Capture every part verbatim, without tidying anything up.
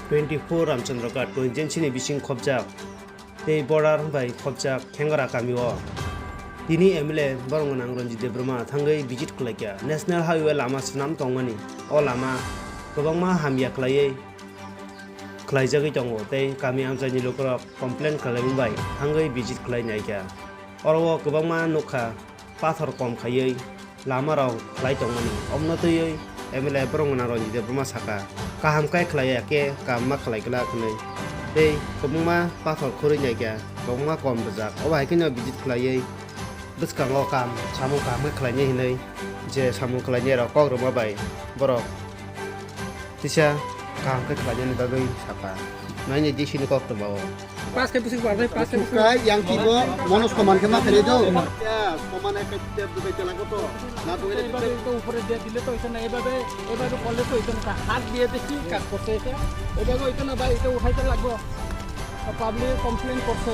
twenty four Ramchandra Ghat constituency ni bising khobjak tei border bai khobjak Khengra kami o tini M L A borok gwnang Ranjit Debbarma thangwi visit khlaikha. National Highway lama swnam tongmani o lama kwbangma hamya khlaiwi khlaijagwi tongo tei kami amchaini lukurok complain khlaimung bai thangwi visit khlai naikha. Oro o kwbangma nukha pathor kom khaiwi lama rok khlai tongmani. Omno twiwi M L A borok gwnang Ranjit Debbarma saka, kaham khe khlaiya khe kam ma khlai glak hwnwi tei kwbangma pathor khurwi naikha, kwbangma kom rijak. Obo hai kheno visit khlaiwi bwskango kam samung kaham khe khlainai hwnwi je samung khlainai rok kok rwma bai borok kisa kaham khe khlainani bagwi saka. Naini D C ni kok twmao. Pass khe bising barnai, pass khe bising. Kai yang kibo mono soman khe ma khere do. Ya, soman ek step dubai chala ko to. Na to ele. এভাবে তো উপরে দিয়ে দিলে তো হইতো না, এভাবে, এভাবে করলে তো হইতো না। হাত দিয়ে দেখি কাজ করছে এটা, এভাবে হইতো না ভাই, এটা উঠাইতে লাগবো। পাবলিক কমপ্লেন করছে।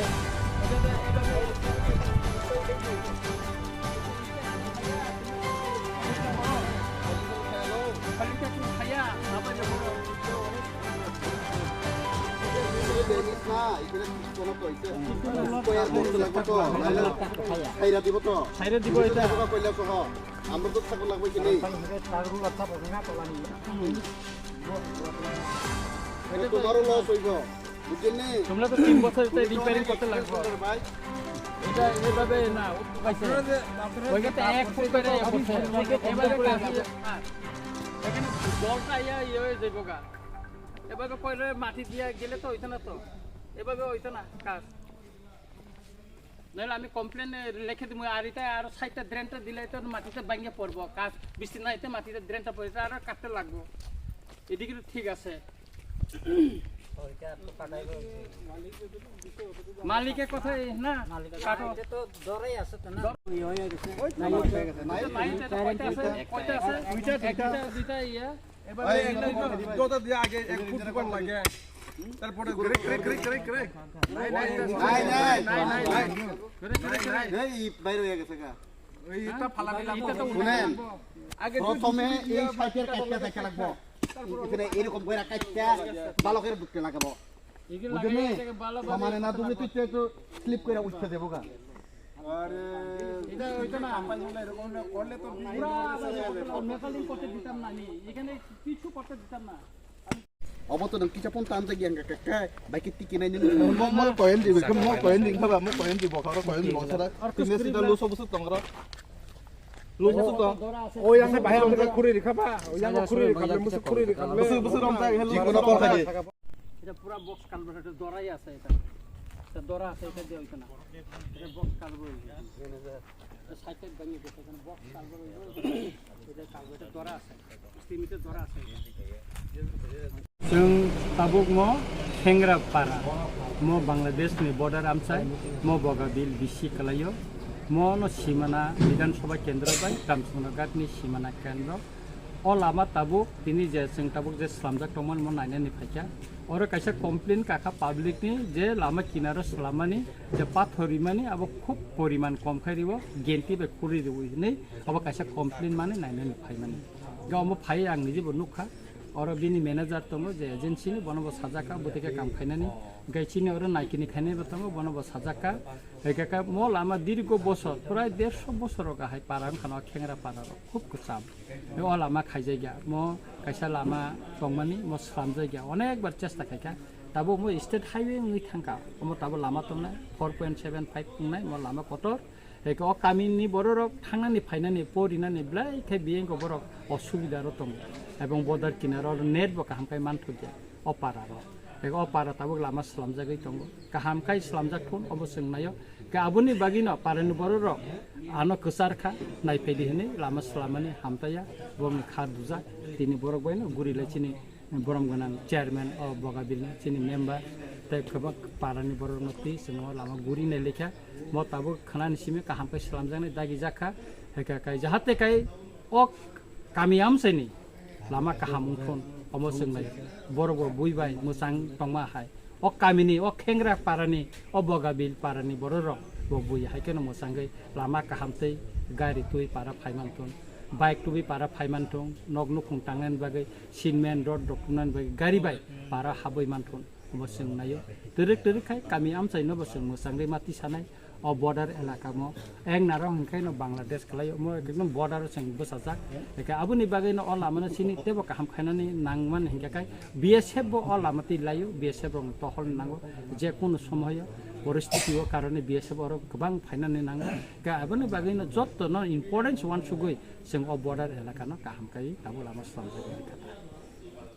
খাইরা দিব তো। খাইরা দিব এটা। কইলা সহ। আমরা তো থাকো লাগবে কি নেই? এটা তোমারও লস হইব। বুঝলেন নি? তোমরা তো তিন বছর এটা রিপেয়ারিং করতে লাগবে। ভাই। এটা এভাবে না, ও পাইছে। ওইটা তো এক ফুট করে এক ফুট। এভাবে করে আসলে, হ্যাঁ। এখানে জলটা ইয়া, ইয়ে হয়ে যাইবো গা। এভাবে করে মাটি দিয়ে গেলে তো হইতো না তো। এভাবে হইতো না কাজ। নাহলে আমি কমপ্লেন লিখে দিব, আর এটা আরো সাইডটা ড্রেনটা দিলে তো মাটিতে ভাঙে পড়বো, কাজ বৃষ্টি না হইতে মাটিতে ড্রেনটা পড়ে, এটা আরো কাটতে লাগবো। এদিকে তো ঠিক আছে। মালিকের কথা এই না, কাটো। এটা তো দরাই আছে তো না। ওই তো লাইন, এটা কয়টা আছে? কয়টা আছে? দুইটা, দুইটা। একটা, দুইটা, ইয়া। এবার এই এই লাইন তো। জুতা দিয়ে আগে এক ফুট উপর লাগে। তারপরে ক্রেক, ক্রেক, ক্রেক, ক্রেক, ক্রেক। নাই, নাই, নাই, নাই, নাই, নাই। এই বাইরে হয়ে গেছে গা। ওই ইটা ফালাফিলা এটা তো করবো। শুনেন, আগে প্রথমে এই সাইডের কাটটা দেখা লাগবো। এখানে এরকম করে কাটটা ভালো করে ঢুকতে লাগাবো। এগুলো বুঝলি? লাগাই এটাকে ভালো ভাবে মানে না, তুমি তুই তো একটু স্লিপ করে উঠতে দেবো গা। আরে, এটা ওইটা না। এরকম করলে তো পুরা আবার মেটালিং করতে দিতাম না আমি। এখানে কিছু করতে দিতাম না। Obo to nang kisa phone tan jagi ang kaka, bai kiti kinai nini. Mo, mo koyen di, mo koyen di, baba, mo koyen di, bokaro koyen di, bokaro. Tinne sida luso busu tongro. Luso busu tong. O yang bahai rom khuri rikha ba, o yang khuri rikha ba, musu khuri rikha ba. Busu, busu rom jagi, hello. Jikono kok khaje. এটা পুরা box culvert, এটা দরাই আছে এটা। এটা দরা আছে, এটা দিয়ে হইতো না। এটা বক্স কালভার্ট হইতো না। এটা সাইডে ভেঙে গেছে, এখানে বক্স কালভার্ট হইতো না। এটা কালভার্টের দরা আছে। স্টিমিটের দরা আছে এটা। Chwng tabuk mo Khengra para, mo Bangladesh ni border amchai, mo Bogabil bisi kwlaio, mo no simana Bidhan Sabha kendro bai Ramchandra Ghat ni simana kendro. O lama tabuk tini je chwng tabuk je slamjak tongmani mo nainani phaikha. Oro kaisa complain kakha public ni je lama kinaro slamani je pathor rimani abo khub poriman kom khai ribo, genti bai khuri ribo hinwi abo kaisa complain mani nainani phaimani. Ga omo phai ang niji bo nukha. Oro bini manager tongo je agency ni, bono bo sajak kha, bwtwi khe kam khainani. Gai chini oro naikini khainai bo tongo, bono bo sajak kha. Hai khe kha mo lama dirgo bosor, prai dersho bosor o gahai para wngkha no Khengra para rok khub kwcham. O lama khaijak ya, mo kaisa lama tongmani, mo slamjak ya, onek bar chesta khaikha. Tabuk mo state highway wngwi thangkha, omo tabuk lama tongnai, four point seven five tongnai, mo lama kotor. Eke o kami ni borok rok thangnani phainani porinani belai khe biyeng ko borok osubida ro tongo. Ebong bodar kinaro net bo kaham khai manthokya o para ro. Eke o para tabuk lama slamjagwi tongo. Kaham khai slamjak thun obo chwng naio. Ke aboni bagwi no para ni borok rok ano kwchar kha naiphai di hinwi lama slamani hamtaya bongni kha dujak tini borok bai no guri lai chini borom gwnang chairman o Bogabil ni chini member tei kwbang para ni borok no twi chwng o lama guri nai lekha. Mo tabuk khwnani simi kaham khe slamjaknai dagi jakha, hai kha kai jahate kai o kami amchaini lama kaham wngthun, omo chwngnai borok bo bui bai mwchang tongma hai. O kamini, o Khengra parani, o Bogabil parani borok rok bo bui hai kheno mwchangwi lama kaham tei gari twi para phai manthun. bike tubui para phai manthung, nok nukhung tangnani bagwi, cement rod rok tubnani bagwi gari bai para habwi manthung. Omo chwng naio. Twrwk twrwk khai kami amchaino bo chwng mwchangwi ma tisanai. O border elaka mo eng naro hwnkhe no Bangladesh khlai omo ekdom border o chwng bwsajak. Eke aboni bagwi no o lama no chini tebo kaham khainani nangmani hwnkhe khai B S F bo o lama twi laio, B S F rok no tohol nango je kunu somoyo poristiti o karone B S F oro kwbang phainani nango. Eke aboni bagwi no jotto no importance wansugwi chwng o border elaka no kaham khai tabuk lama slamjak.